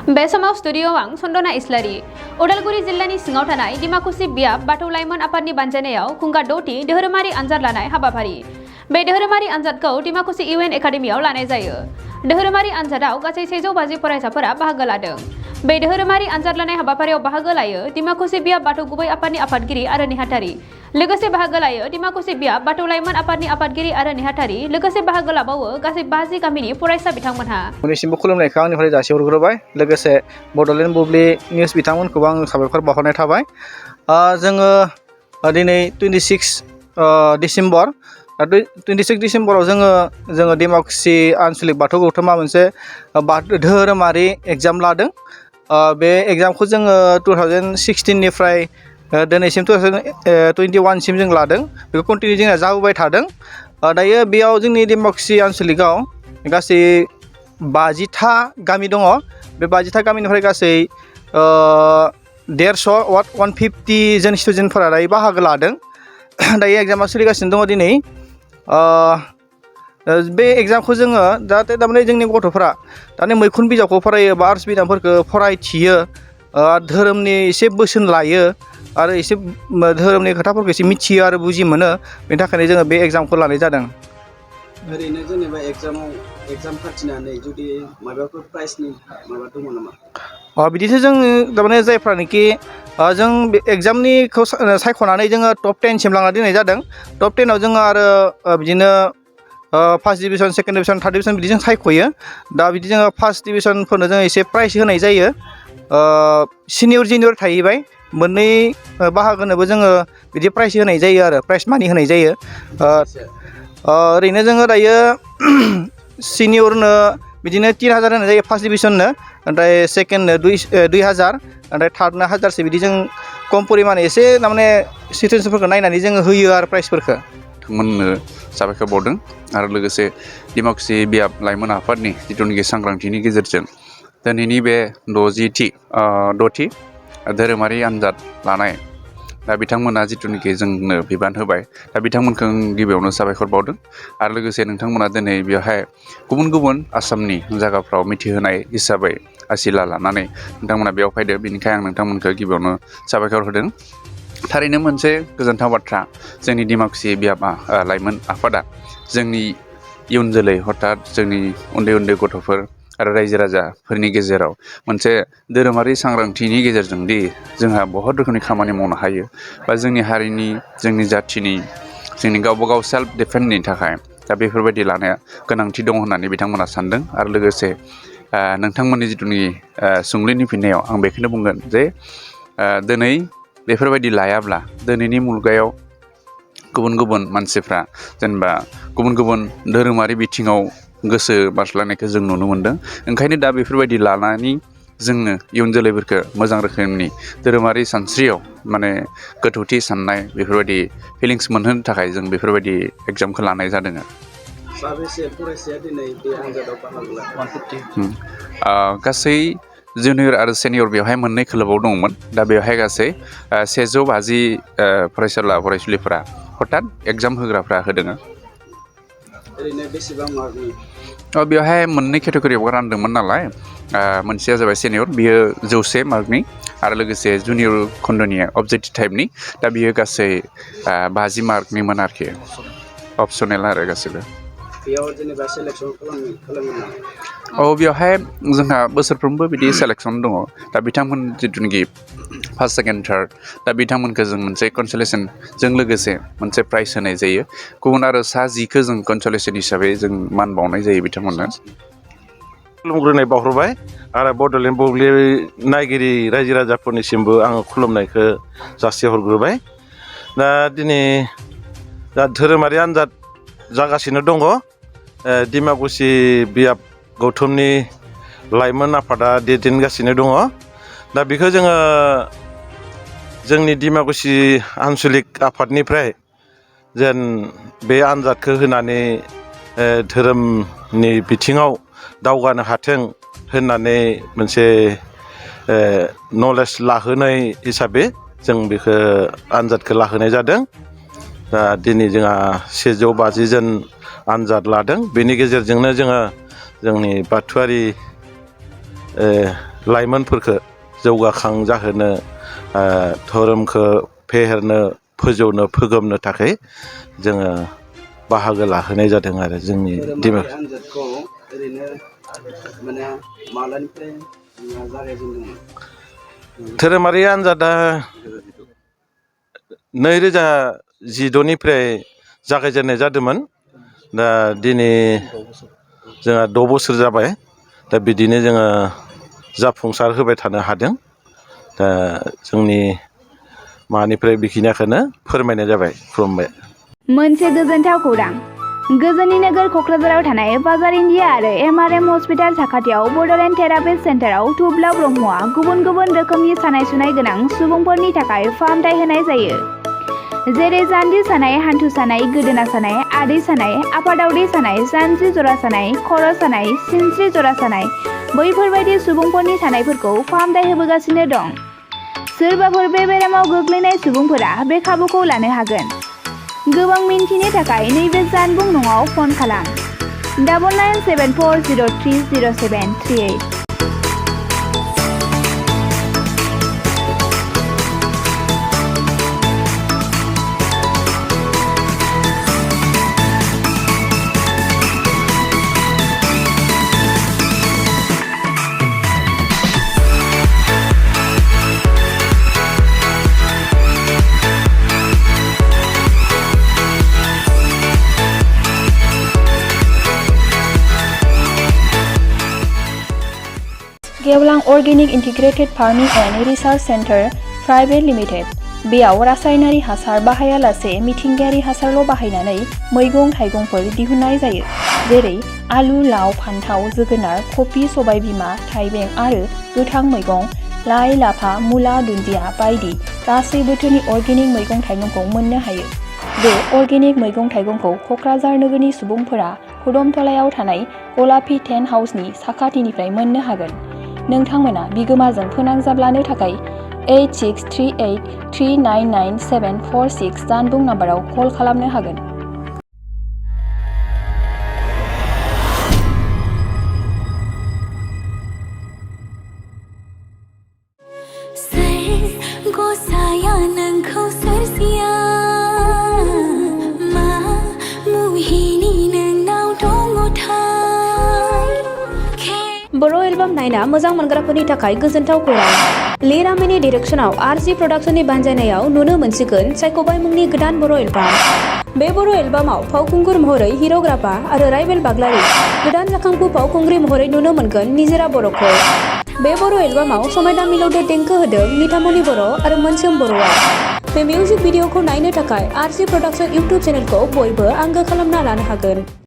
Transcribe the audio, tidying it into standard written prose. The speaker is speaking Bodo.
बे समाव स्टुडिअ आं सन्दना इस्लारि उदालगुरि जिल्लानि सिङाव थानाय डिमाकुसि बियाब बाथौ लाइमोन आफादनि बानजायनायाव खुंगा 6थि धोरोमारि आनजाद लानाय हाबाफारि बे धोरोमारि आनजादखौ डिमाकुसि इउएन एकाडेमियाव लानाय जायो। धोरोमारि आनजादाव गासै 150 फरायसाफोरा बाहागो लादों। बे धोरोमारि आनजाद लानाय हाबाफारियाव बाहागो लायो डिमाकुसि बियाब बाथौ गुबै आफादनि आफादगिरि आरो नेहाथारि लोगोसे बाहागो लायो डिमाकुसि बियाब बाथौ लाइमोन आफादनि आफादगिरि आरो नेहाथारि लोगोसे बाहागो लाबावो गासै 50 गामिनि फरायसा बिथांमोनहा। मोननिसिमबो खुलुमनायखौ आंनिफ्राय जासिहरग्रोबाय लोगोसे बड'लेण्ड बुब्लि निउस बिथांमोनखौबो आं साबायखर बावहरनाय थाबाय। जोङो दिनै 26 डिसेम्बर 26 डिसेम्बराव जोङो डिमाकुसि आनसलिक बाथौ गौथुमा मोनसे धोरोमारि एग्जाम लादों। बे एग्जामखौ जोङो 2016 निफ्राय दिनैसिम 2021 सिम जों लादों। बेखौ कन्टिनिउ जोंना जाबोबाय थादों। दायो बेयाव जोंनि डिमाकुसि आनसलिकआव गासै 50था गामि दङ। बे 50था गामिनिफ्राय गासै 150 जन स्टुडेन्टफोरा दायो बाहागो लादों। दायो एग्जामा सोलिगासिनो दङ दिनै। बे एग्जामखौ जोङो जाहाथे थारमाने जोंनि गथ'फोरा दानि मैखुन बिजाबखौ फरायो बा आर्ट्स बिजाबफोरखौ फरायथियो, धोरोमनि एसे बोसोन लायो आरो एसे धोरोमनि खोथाफोरखौ एसे मिथियो आरो बुजि मोनो। बेनि थाखायनो जोङो बे एग्जामखौ लानाय जादों। ओरैनो जेनेबा एग्जाम फाथिनानै जुदि माबाफोर प्राइजनि माबा दङ नामा? बिदिसो जों थारमाने जायफ्रानोखि जों बे एग्जामनिखौ सायख'नानै जोङो टप 10 सिम लांना दोननाय जादों। टप 10आव जोङो आरो बिदिनो first division, second division, third division बिदि जों सायख'यो। दा बिदि जोङो फार्स्ट डिभिजनफोरनो जोङो एसे प्राइज होनाय जायो। सिनियर जुनियर थाहैबाय मोननै बाहागोनोबो जोङो बिदि प्राइज होनाय जायो आरो प्राइज मानि होनाय जायो। ओरैनो जोङो दायो सिनियरनो बिदिनो 3000 होनाय जायो फार्स्ट डिभिजननो, ओमफ्राय सेकेन्डनो 2000, ओमफ्राय थार्डनो 1000 बिदि जों खम परिमाणे एसे थारमाने सिटुवेसनफोरखौ नायनानै जोङो होयो आरो प्राइजफोरखौ। बिथांमोननो साबायखर बावदों आरो लोगोसे डिमाकुसि बियाब लाइमोन आफादनि जिथुनिखि सांग्रांथिनि गेजेरजों दिनैनि बे 6थि धोरोमारि आनजाद लानाय दा बिथांमोना जिथुनिखि जोंनो बिबान होबाय, दा बिथांमोनखौ गिबियावनो साबायखर बावदों आरो लोगोसे नोंथांमोना दिनै बेवहाय गुबुन गुबुन आसामनि जायगाफ्राव मिथिहोनाय हिसाबै आसिला लानानै नोंथांमोना बेयाव फैदो। बेनिखायनो आं नोंथांमोनखौ गिबियावनो साबायखर होदों। थारैनो मोनसे गोजोनथाव बाथ्रा, जोंनि डिमाकुसि बियाब लाइमोन आफादा जोंनि इयुन जोलै अर्थात जोंनि उन्दै उन्दै गथ'फोर आरो रायजो राजाफोरनि गेजेराव मोनसे धोरोमारि सांग्रांथिनि गेजेरजों दि जोंहा बहुत रोखोमनि खामानि मावनो हायो बा जोंनि हारिनि, जोंनि जाथिनि, जोंनि गावबा गाव सेल्फ डिफेन्सनि थाखाय दा बेफोरबायदि लानाया गोनांथि दं होननानै बिथांमोना सानदों। आरो लोगोसे नोंथांमोननि जिथुनि सोंलुनि फिननायाव आं बेखौनो बुंगोन जे दिनै बेफोरबायदि लायाब्ला दिनैनि मुगायाव गुबुन गुबुन मानसिफ्रा जेनेबा गुबुन गुबुन धोरोमारि बिथिङाव गोसो बारस्लायनायखौ जों नुनो मोनदों। ओंखायनो दा बेफोरबायदि लानानै जोङो इयुन जोलैफोरखौ मोजां रोखोमनि धोरोमारि सानस्रियाव माने गोथौथि साननाय बेफोरबायदि फिलिंस मोनहोनो थाखाय जों बेफोरबायदि एग्जामखौ लानाय जादों। साबेसे फरायसाया दिनै बे आनजादाव बाहागो लादों? गासै जुनियर आरो सेनियर बेवहाय मोननै खोलोबाव दंमोन। दा बेवहाय गासै 150 फरायसुलिफोरा हथात एग्जाम होग्राफ्रा होदों। ओरैनो बेसेबां मार्कनि? बेवहाय मोननै केटेगरियाव रानदोंमोन नालाय, मोनसेया जाबाय सेनियर, बियो 100 मार्कनि आरो लोगोसे जुनियर खन्द'निया अबजेक्टिभ टाइपनि, दा बियो गासै 50 मार्कनिमोन आरोखि, अपसनेल आरो गासैबो। बेयाव जेनेबा सेलेक्सन खालामगोन नामा? बेवहाय जोंहा बोसोरफ्रोमबो बिदि सेलेक्सन दङ। दा बिथांमोन जिथुनिखि फार्स्ट, सेकेन्ड, थार्ड, दा बिथांमोनखौ जों मोनसे कनसलेसनजों लोगोसे मोनसे प्राइज होनाय जायो। गुबुन आरो 10 जों कनसलेसन हिसाबै जों मान बावनाय जायो बिथांमोननो। खुलुमग्रोनाय बावहरबाय आरो बड'लेण्ड बुब्लि नायगिरि रायजो राजाफोरनिसिमबो आङो खुलुमनायखौ जासिहरग्रोबाय। दा दिनै धोरोमारि आनजाद जागासिनो दङ। डिमाकुसि बियाब गौथुमनि लाइमोन आफादा दैदेनगासिनो दङ। दा बेखौ जोङो जोंनि डिमाकुसि आनसलिक आफादनिफ्राय जेन बे आनजादखौ होनानै धोरोमनि बिथिङाव दावगानो हाथों होननानै मोनसे नलेज लाहोनाय हिसाबै जों बेखौ आनजादखौ लाहोनाय जादों। दा दिनै जोंहा 150 जन आनजाद लादों। बेनि गेजेरजोंनो जोङो जोंनि बाथौआरि लाइमोनफोरखौ जौगाखां जाहोनो धोरोमखौ फेहेरनो फोजौनो फोगोमनो थाखाय जोङो बाहागो लाहोनाय जादों आरो जोंनि धोरोमारि आनजादखौ ओरैनो माने मालानिफ्राय जागायजेनदोंमोन? धोरोमारि आनजादा 2016निफ्राय जागायजेननाय जादोंमोन। दा दिनै जोंहा 6 बोसोर जाबाय। दा बिदिनो जोङो जाफुंसार होबाय थानो हादों। दा जोंनि मानिफ्राय बेखिनिखौनो फोरमायनाय जाबाय खुलुमबाय। मोनसे गोजोनथाव खौरां। गोजोननि नोगोर क'क्राझाराव थानाय बाजार इन्डिया आरो MRM हस्पिटाल साखाथियाव बड'लेण्ड थेरापिस्ट सेन्टाराव थुब्ला ब्रह्मआ गुबुन गुबुन रोखोमनि सानाय सुनाय गोनां सुबुंफोरनि थाखाय फाहामथाय होनाय जायो। जेरै जान्जि सानाय, हान्थु सानाय, गोदोना सानाय, आदै सानाय, आफादावदै सानाय, जानजि जरा सानाय, खर' सानाय, सिनस्रि जरा सानाय बैफोरबायदि सुबुंफोरनि सानायफोरखौ फाहामथाय होबोगासिनो दं। सोरबाफोर बे बेरामाव गोग्लैनाय सुबुंफोरा बे खाबुखौ लानो हागोन। गोबां मिन्थिनो थाखाय नैबे जानबुं नङाव फन खालाम 9974030738। गेवलां organic integrated farming and research centre private limited. बेयाव रासायनारि हासार बाहायालासे मिथिंगायारि हासारल' बाहायनानै मैगं थाइगंफोर दिहुननाय जायो। जेरै आलु, लाव, फान्थाव, जोगोनार, कफि, सबायबिमा, थाइबें आरो गोथां मैगं, लाइ, लाफा, मुला, दुन्दिया बायदि गासै बोथोरनि अर्गेनिक मैगं थाइगंखौ मोननो हायो। बे अर्गेनिक मैगं थाइगंखौ क'क्राझार नोगोरनि सुबुंफोरा खुदमतलायाव थानाय गलापी टेन्ट हाउसनि साखाथिनिफ्राय मोननो हागोन। नोंथांमोना बिगोमाजों फोनांजाब लानो थाखाय 8638399746 जानबुं नाम्बाराव कल खालामनो हागोन। बर' एलबाम नायना मोजां मोनग्राफोरनि थाखाय गोजोनथाव खौरां। लिरामिनि डिरेक्सनाव RG प्रडाक्शननि बानजायनायाव नुनो मोनसिगोन सायख'बाय मुंनि गोदान बर' एलबाम। बे बर' एलबामाव फावखुंगुर महरै हिर'ग्राफा आरो राइबेल बाग्लारि, गोदान जाखांफु फावखुंग्रि महरै नुनो मोनगोन निजोरा बर'खौ। बे बर' एलबामाव समायना मिलौदो देंखो होदों निथामनि बर' आरो मोनसोम बर'आ। बे मिउजिक भिडिअखौ नायनो थाखाय RG प्रडाक्शन इउटुब चेनेलखौ बयबो आंगो खालामना लानो हागोन।